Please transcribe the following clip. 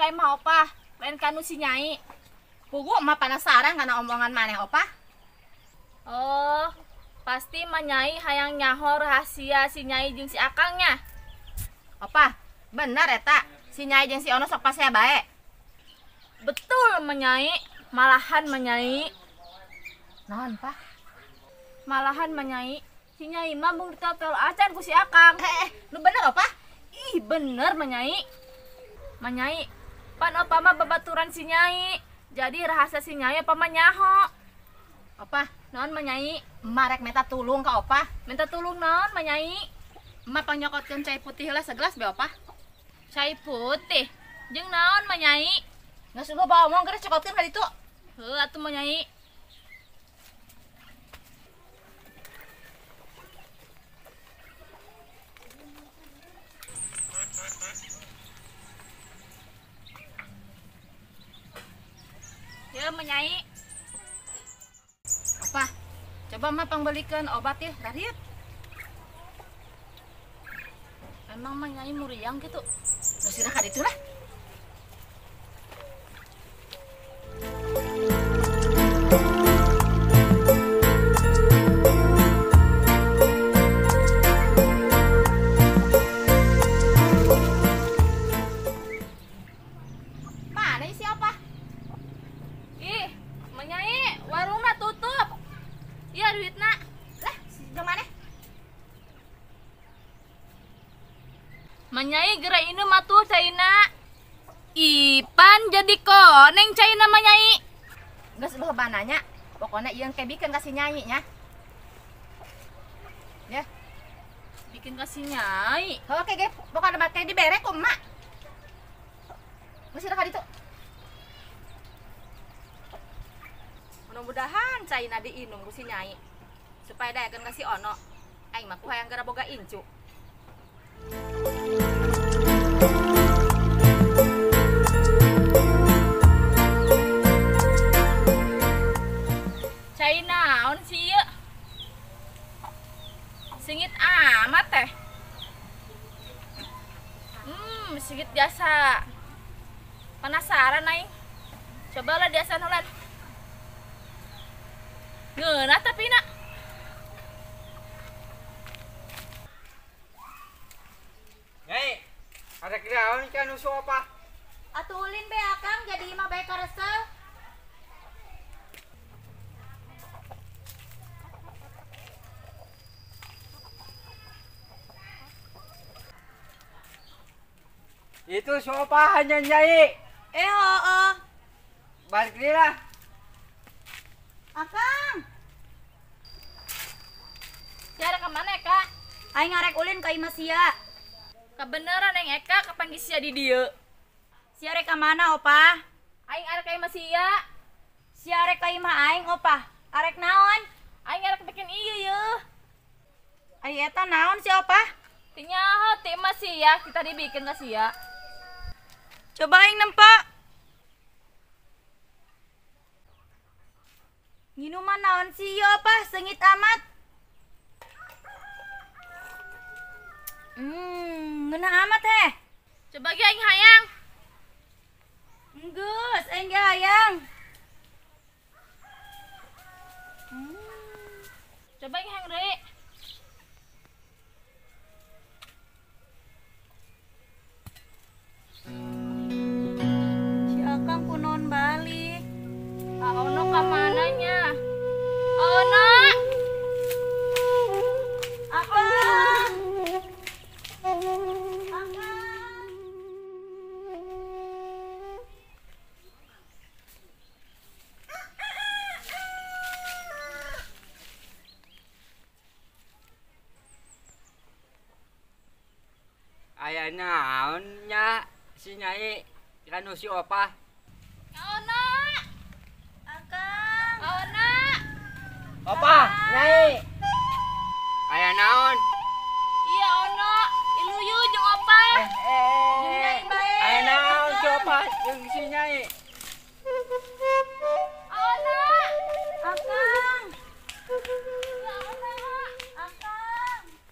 ka imah Opah, lain kanu si Nyai. Pugu mah penasaran kana omongan maneh Opah. Oh, pasti mah Nyai hayang nyaho rahasia si Nyai jeung si Akangnya. Opah, bener eta si Nyai jeung si Ono sok pasea bae. Betul mah Nyai, malahan mah Nyai. Naon, Pak? Malahan mah Nyai, si Nyai mah mung ditotol acan ku si Akang. Nu bener Opah? Ih, bener mah Nyai. Mah Nyai, pan Opah mah babaturan si Nyai. Jadi rahasia si Nyai Opah mah nyaho. Opah, naon mah Nyai? Emak rek minta tulung ka Opah. Minta tulung naon mah Nyai? Emak pangnyokotkeun cai putih heula segelas be Opah. Cai putih? Jeung naon mah Nyai? Geus loba omong geus cokotkeun ka ditu. Heuh atuh mah Nyai. Ya mah Nyai. Opah, coba mah pangbelikeun obat ya, rariet. Emang mah Nyai muriang gitu. Geus sirah ka ditu lah. Mana si Opah? Ih, mah Nyai, warungna tutup. Iya duitna. Lah, jeung maneh? Mah Nyai geura inum atuh caina. Ipan jadi koneng caina mah Nyai. Geus loba nanya, pokona ieu engke bikeun ka si Nyai nya. Ya. Bikin ka si Nyai. Heuh ke ge, pokona make dibere ku emak. Geus ka ditu. Mudah-mudahan caina diinum ku si Nyai supaya daekeun ka si Ono. Aing mah ku hayang geura boga incu. Cai naon sih ieu? Singit amat teh. Singit jasa. Penasaran aing. Cobalah diasan heula. Ngeunah tapi nak. Nyai, ada kiraon kan nusu apa? Atuh ulin be Akang jadi imah bae karesel. Itu sopa hanya Nyai. Heeh. Balik deui lah. Akang. Sia rek ka mana Eka? Aing ngarek ulin ka imah sia. Kabeneran aing Eka kapanggih sia di dieu. Sia rek ka mana Opah? Aing arek ka imah sia. Sia arek ka imah aing Opah. Arek naon? Aing arek bikin ieu yeuh. Ai eta naon si Opah? Teu nyaho ti imah sia, kita dibikin ka sia. Coba aing nempak. Nginuman naon sih ieu Opah? Sengit amat. Ngeunah amat heh. Coba ge aing hayang. Enggeus, aing ge hayang. Coba aing hayang deui. Si Akang kunaon balik? Ono ka mana nya? Ono. Akang. Akang. Aya naon nya si Nyai kanu si Opah? Ono. Akang. Ono. Opah, Nyai. Aya naon? Iya Ono, iluyu jeung Opah. Jeung Nyai bae. Aya naon si Opah jeung si Nyai? Ono.